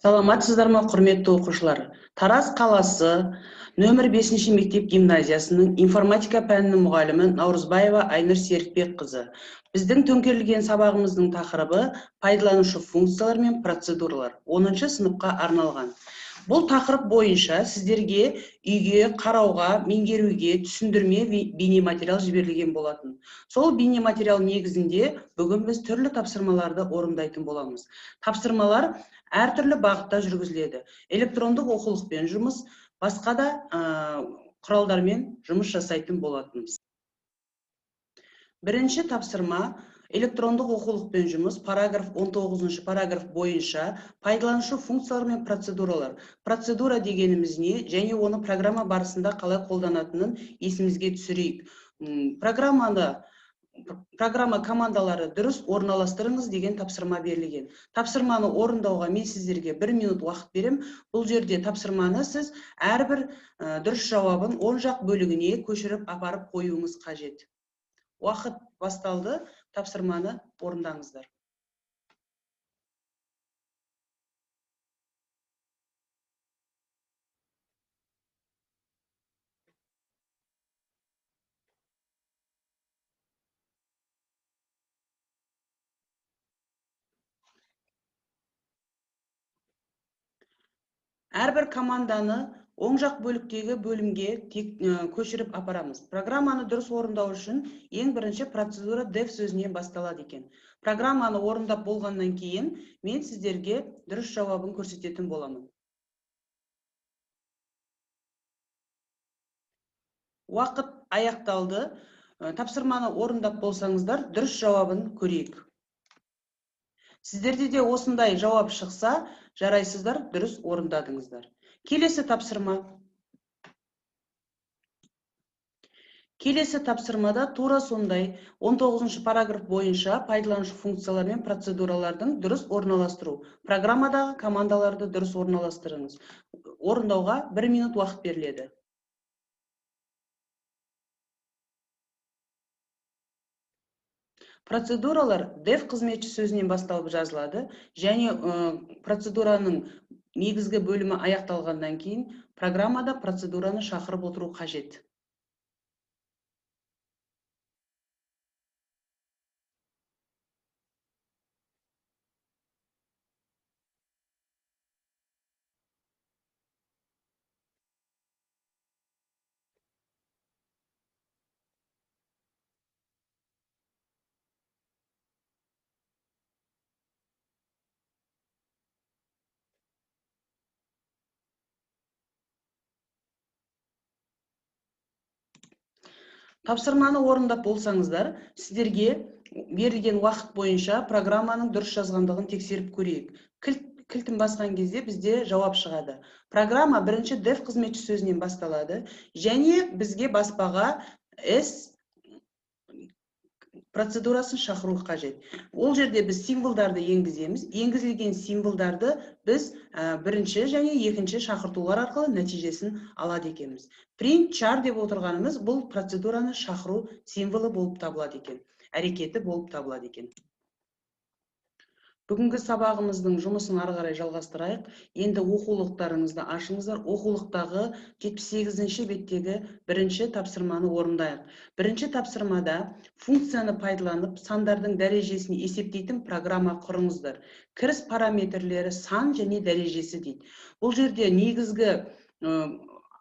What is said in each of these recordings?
Саламатсыздар ма, құрметті оқушылар? Тараз қаласы нөмір 5-ші мектеп гимназиясының информатика пәнінің мұғалімі Наурызбаева Айнұр Серікбекқызы. Біздің төңкерілген сабағымыздың тақырыбы пайдаланушы функциялар мен процедуралар, 10-шы сыныпқа арналған. Бұл тақырып бойынша сіздерге үйге қарауға, меңгеруге түсіндірме бейнематериал жіберілген болатын. Сол бейнематериал негізінде бүгін біз түрлі тапсырмаларды орындайтын боламыз. Тапсырмалар әртүрлі бағытта жүргізіледі. Электрондық оқулықпен жұмыс, басқа да құралдармен жұмыс жасайтын болатынбыз. Бірінші тапсырма электрондық оқулықпен жұмыс, параграф 19-шы параграф бойынша пайдаланушы функциялар мен процедуралар. Процедура дегеніміз не және оны программа барысында қалай қолданатынын есімізге түсірейік. Программа командалары дұрыс орналастырыңыз деген тапсырма берілген. Тапсырманы орындауға мен сіздерге 1 минут уақыт берем. Бұл жерде тапсырманы сіз әрбір дұрыс жауабын оң жақ бөлігіне көшіріп апарып қоюыңыз қажет. Уақыт басталды, тапсырманы орындаңыздар. Әрбір команданы оң жақ бөліктегі бөлімге көшіріп апарамыз. Программаны дұрыс орындау үшін ең бірінші процедура def сөзінен басталады екен. Программаны орындап болғаннан кейін мен сіздерге дұрыс жауабын көрсететін боламын. Уақыт аяқталды. Тапсырманы орындап болсаңыздар, дұрыс жауабын көрейік. Сіздерде де осындай жауап шықса, жарайсыздар, дұрыс орындадыңыздар. Келесі тапсырма. Келесі тапсырмада тура сондай 19-шы параграф бойынша пайдаланушы функциялар мен процедуралардың дұрыс орналастыру. Программадағы командаларды дұрыс орналастырыңыз. Орындауға 1 минут уақыт беріледі. Процедуралар def қызметші сөзінен басталып жазылады және процедураның негізгі бөлімі аяқталғаннан кейін программада процедураны шақырып отыру қажет. Тапсырманы орындап болсаңыздар, сіздерге берілген уақыт бойынша программаның дұрыс жазғандығын тексеріп көрейік. Кілтін басқан кезде бізде жауап шығады. Программа бірінші def қызметші сөзінен басталады және бізге баспаға S процедурасын шақыру қажет. Ол жерде біз символдарды енгіземіз. Енгізілген символдарды біз бірінші және екінші шақыртулар арқылы нәтижесін алады екенбіз. Print char деп отырғанымыз бұл процедураны шақыру символы болып табылады екен, әрекеті болып табылады екен. Бүгінгі сабағымыздың жұмысын ары қарай жалғастырайық. Енді оқулықтарыңызды ашыңыздар. Оқулықтағы 78-ші беттегі бірінші тапсырманы орындайық. Бірінші тапсырмада функцияны пайдаланып, сандардың дәрежесін есептейтін программа құрыңыздар. Кіріс параметрлері сан және дәрежесі дейді. Бұл жерде негізгі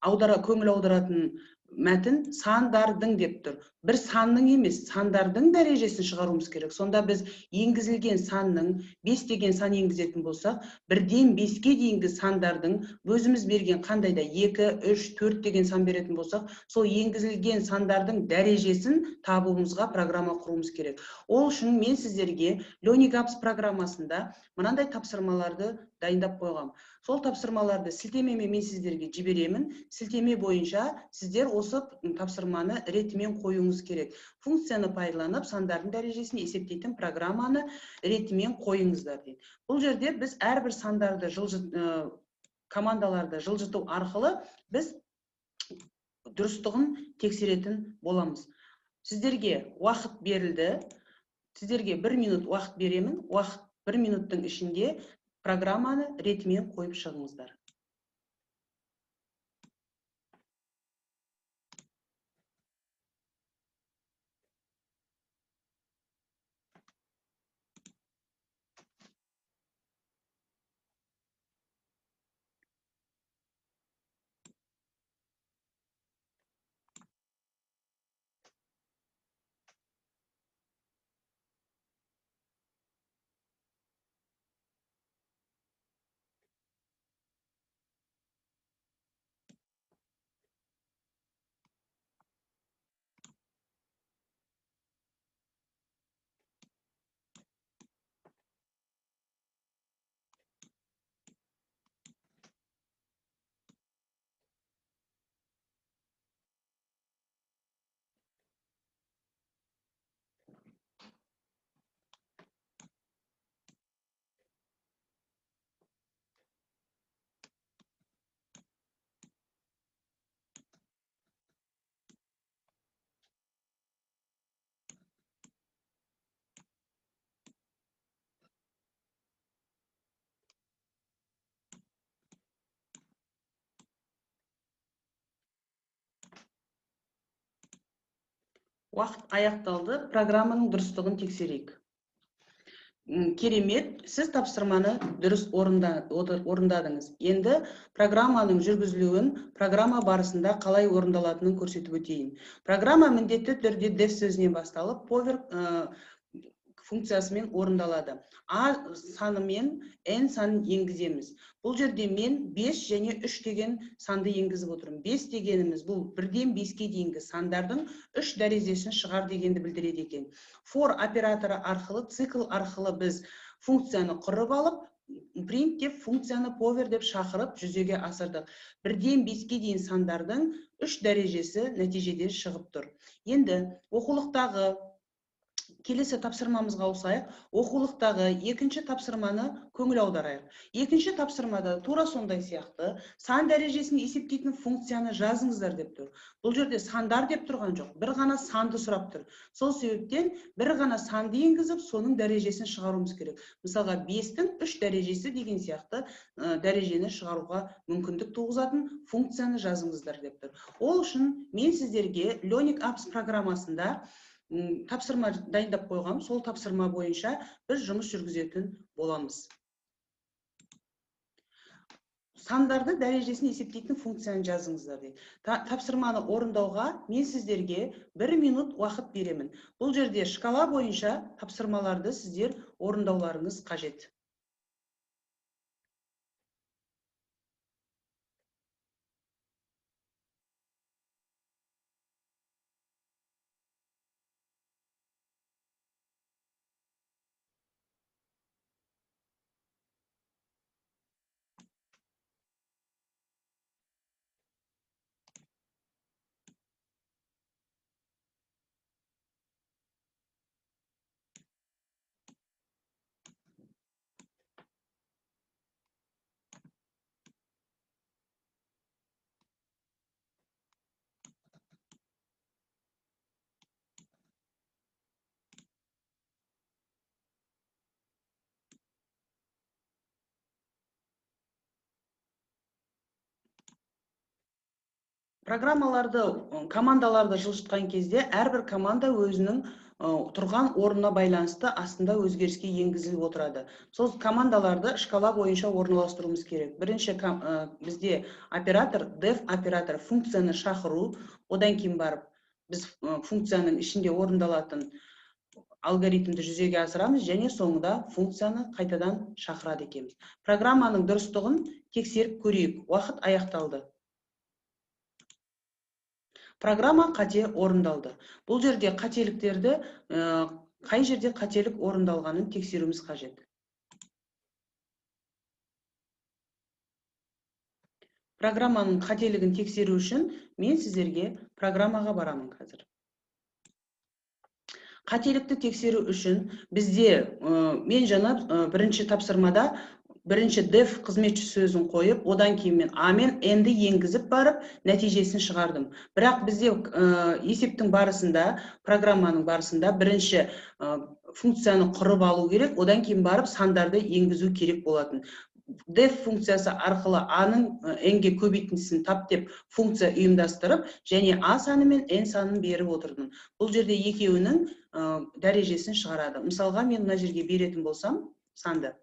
көңіл аударатын мәтін сандардың деп тұр. Бір санның емес, сандардың дәрежесін шығаруымыз керек. Сонда біз енгізілген санның 5 деген сан енгізетін болсақ, 1-ден 5-ке дейінгі сандардың өзіміз берген қандай да 2, 3, 4 деген сан беретін болсақ, сол енгізілген сандардың дәрежесін табуымызға программа құруымыз керек. Ол үшін мен сіздерге Learning Apps программасында мынандай тапсырмаларды дайындап қойғам. Сол тапсырмаларды сілтемемен мен сіздерге жіберемін. Сілтеме бойынша сіздер осы тапсырманы ретімен қоюыңыз керек. Функцияны пайдаланып, сандардың дәрежесін есептейтін программаны ретімен қойыңыздар дейді. Бұл жерде біз әрбір сандарды командаларды жылжыту арқылы біз дұрыстығын тексеретін боламыз. Сіздерге уақыт берілді. Сіздерге 1 минут уақыт беремін. Уақыт 1 минуттың ішінде Программаны ретімен қойып шығыңыздар. Уақыт аяқталды. Программаның дұрыстығын тексерейік. Керемет, сіз тапсырманы дұрыс орындадыңыз. Енді программаның жүргізілуін, программа барысында қалай орындалатынын көрсетіп өтейін. Программа міндетті түрде def сөзінен басталып, power функциясымен орындалады. А санымен n санын енгіземіз. Бұл жерде мен 5 және 3 деген санды енгізіп отырмын. 5 дегеніміз бұл 1-ден 5-ке дейінгі сандардың 3 дәрежесін шығар дегенді білдіреді екен. For операторы арқылы, цикл арқылы біз функцияны құрып алып, print деп функцияны power деп шақырып жүзеге асырдық. 1-ден 5-ке дейін сандардың 3 дәрежесі нәтижеде шығып тұр. Енді оқулықтағы келесі тапсырмамызға ауысайық. Оқулықтағы екінші тапсырманы көңіл аударайық. Екінші тапсырмада тура сондай сияқты сан дәрежесін есептейтін функцияны жазыңыздар деп тұр. Бұл жерде сандар деп тұрған жоқ, бір ғана санды сұрап тұр. Сол себептен бір ғана санды енгізіп, соның дәрежесін шығаруымыз керек. Мысалға 5-тің 3 дәрежесі деген сияқты дәрежені шығаруға мүмкіндік туғызатын функцияны жазыңыздар деп тұр. Ол үшін мен сіздерге Learning Apps программасында тапсырма дайындап қойғам, сол тапсырма бойынша біз жұмыс жүргізетін боламыз. Сандарды дәрежесін есептейтін функцияны жазыңыздар дейді. Тапсырманы орындауға мен сіздерге 1 минут уақыт беремін. Бұл жерде шкала бойынша тапсырмаларды сіздер орындауларыңыз қажет. Программаларды, командаларды жылжытқан кезде әрбір команда өзінің тұрған орнына байланысты астында өзгеріске енгізіліп отырады. Сол командаларды шкала бойынша орналастыруымыз керек. Бірінші бізде оператор, def оператор функцияны шақыру, одан кейін барып біз функцияның ішінде орындалатын алгоритмді жүзеге асырамыз және соңында функцияны қайтадан шақырады екенбіз. Программаның дұрыстығын тексеріп көрейік. Уақыт аяқталды. Программа қате орындалды. Бұл жерде қателіктерді, қай жерде қателік орындалғанын тексеруіміз қажет. Программаның қателігін тексеру үшін мен сіздерге программаға барамын қазір. Қателікті тексеру үшін бізде, мен жаңа бірінші тапсырмада бірінші def қызметші сөзін қойып, одан кейін мен а мен n-ді енгізіп барып, нәтижесін шығардым. Бірақ бізде есептің барысында, программаның барысында бірінші Функцияны құрып алу керек, одан кейін барып сандарды енгізу керек болатын. Def функциясы арқылы а-ның n-ге көбейтіндісін тап деп функция ұйымдастырып және а саны мен n санын беріп отырдым. Бұл жерде екеуінің дәрежесін шығарады. Мысалға, мен мына жерге беретін болсам санды,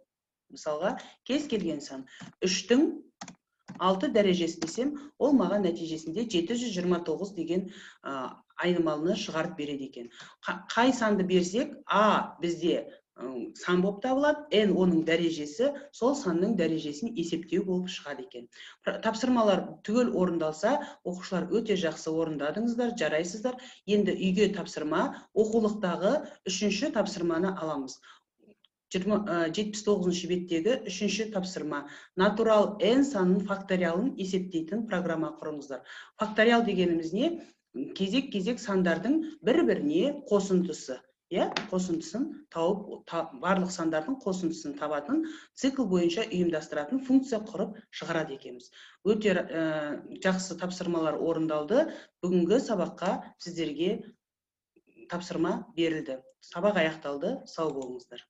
мысалға, кез келген сан, 3-тің 6 дәрежесі десем, ол маған нәтижесінде 729 деген айнымалыны шығарып береді екен. Қай санды берсек, а бізде сан болып табылады, n оның дәрежесі, сол санның дәрежесін есептеу болып шығады екен. Тапсырмалар түгел орындалса, оқушылар, өте жақсы орындадыңыздар, жарайсыздар. Енді үйге тапсырма: оқулықтағы үшінші тапсырманы аламыз. 79-беттегі үшінші тапсырма: натурал n санының факториалын есептейтін программа құрыңыздар. Факториал дегеніміз не? Кезек кезек сандардың бір біріне қосындысы, иә, қосындысын тауып, барлық сандардың қосындысын табатын, цикл бойынша ұйымдастыратын функция құрып шығарады екенбіз. Өте жақсы тапсырмалар орындалды. Бүгінгі сабаққа сіздерге тапсырма берілді. Сабақ аяқталды, сау болыңыздар.